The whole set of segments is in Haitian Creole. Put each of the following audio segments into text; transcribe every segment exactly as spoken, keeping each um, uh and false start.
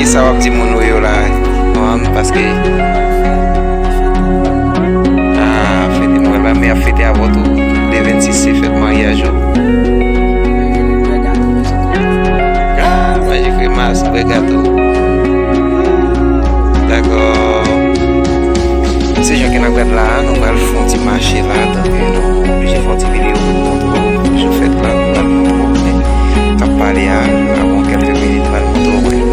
Sa w ap di moun ou yo la, konprann, paske, ah, fete mwen la, men ap fete avè w tou. Le vennsis se fèt maryaj ou. Ah, manje kremas, bwè gato. Dakò. Se jan ke n ap gad la a, nou pral fè yon ti mache la, donk, nou oblije fè yon ti videyo pou nou montre w jou fèt la, nou pral montre w, men, n ap pale a, apre kèlke minit, m al montre w, wi.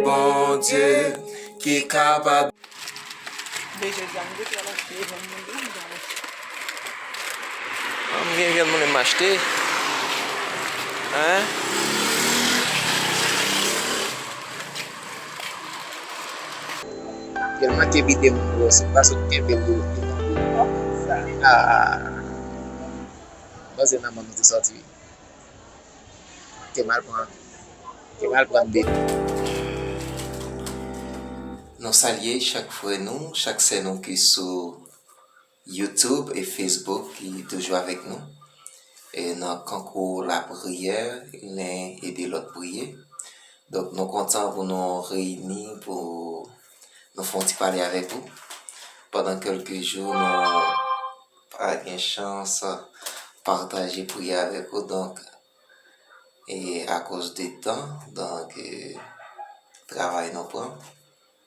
Bondye ki kapab. Mwen gen vyann mwen menm achte. Hein? Tèlman ke biten moun yo, se pa sot kenbe l, li tonbe. Ah. Bon, se nan men nou te sòti. Ke mal pran. Ke mal pran bit. Nou salye chak frè nou, chak sè nou ki sou YouTube e Facebook ki toujou avèk nou. E nan kankou lapriyè, len ede lòt priye. Donk, nou kontan pou nou reyini, pou nou fè yon ti pale avèk ou. Pandan kèlke jou, nou pa gen chans pataje priyè avèk ou, donk, e akoz de tan, donk, e, travay nou pran.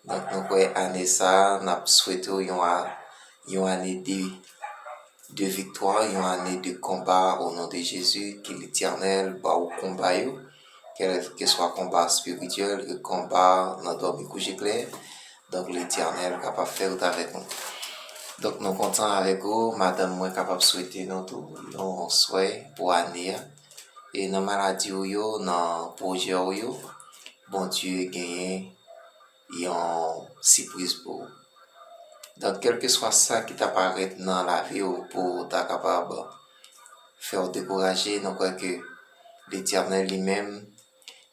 Donk, nou kwè ane sa a, n ap swete w yon a-, yon ane de, de viktwa, yon ane de konba o non de Jezi, ke Letènèl ba w konba yo, kèlkeswa konba espirityèl e konba nan dòmi kou je klè. Donk, Letènèl kapab fè wout avèk nou. Donk, nou kontan avèk ou, madanm mwen kapab swete nou tou yon swè pou ane a. E nan maladi w yo, nan pwojè w yo, Bondye genyen yon sipriz pou ou. Donk, kèlkeswa sa ki ta parèt nan lavi w pou ta kapab fè w dekouraje, nou kwè ke Letènèl li menm,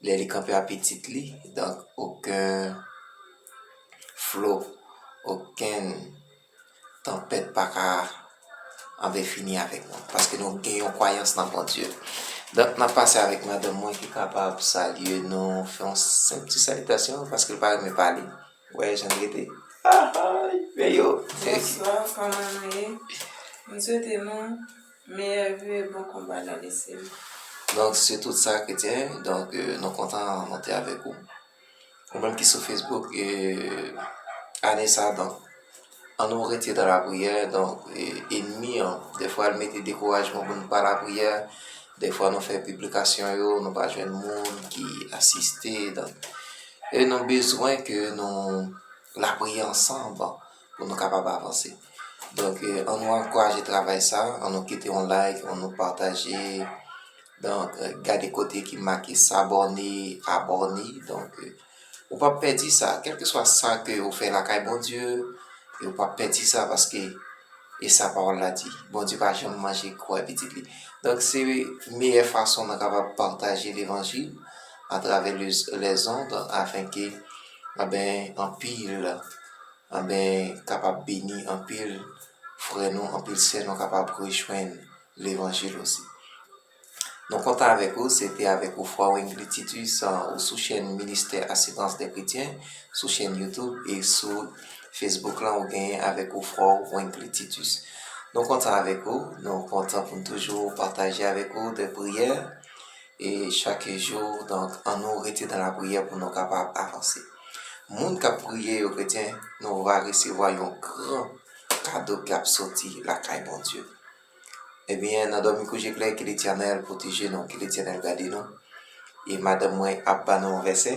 lè li kanpe a pitit li, donk, okenn flo, okenn tanpèt pa ka anben fini avèk nou, paske nou gen yon kwayans nan Bondye. Donk, n ap pase avèk madanm mwen ki kapab salye nou, fè yon senp ti salitasyon, paske l pa renmen pale. Wè, jan l rete. Ahay, men yo. Bonswa, kòman nou ye? M swete nou meyè vi e bon konba nan lise nou. Donk, se tout sa, kretyen. Donk, euh, nou kontan nou te avèk ou. Ou menm ki sou Facebook, e, ane sa, donk, ann nou rete nan lapriyè, donk, e, enmi an, dèfwa, l mete dekourajman pou nou pa lapriyè, dèfwa, nou fè piblikasyon yo, nou pa jwenn moun ki asiste, donk, e nou bezwen ke nou lapriyè ansanm pou nou kapab avanse. Donk, e, ann nou ankouraje travay sa, ann nou kite yon like, ann nou pataje, donk, e, gade kote ki make s'abonner, abonner. Donk, e, ou p ap pèdi sa. Kèlkeswa sa ke ou fè lakay Bondye, e ou p ap pèdi sa paske e sa pawòl la di. Bondye pa janm manje kò a pitit li. Donk, se meyè fason nou kapab pataje levanjil atravè le, lèzond, afenke, anben, anpil, anben, kapab beni anpil frè nou, anpil sè nou kapab rejwenn levanjil osi. Nou kontan avèk ou, se te avèk ou frè w Wingly Titus, ou sou chèn Ministè Asirans dè Kretyen, sou chèn YouTube e sou Facebook lan ou genyen avèk ou frè w Wingly Titus. Nou kontan avèk ou, nou kontan pou n toujou pataje avèk ou de priyè. E chak jou, donk, annou rete nan lapriyè pou nou kapab avanse. Moun k ap priye yo, kretyen, nou va resevwa yon gran kado k ap soti lakay Bondye. Ebyen, nan dòmi kou je klè, ke Letènèl pwoteje nou, ke Letènèl gade nou. E madanm mwen ap ba nou yon vèsè.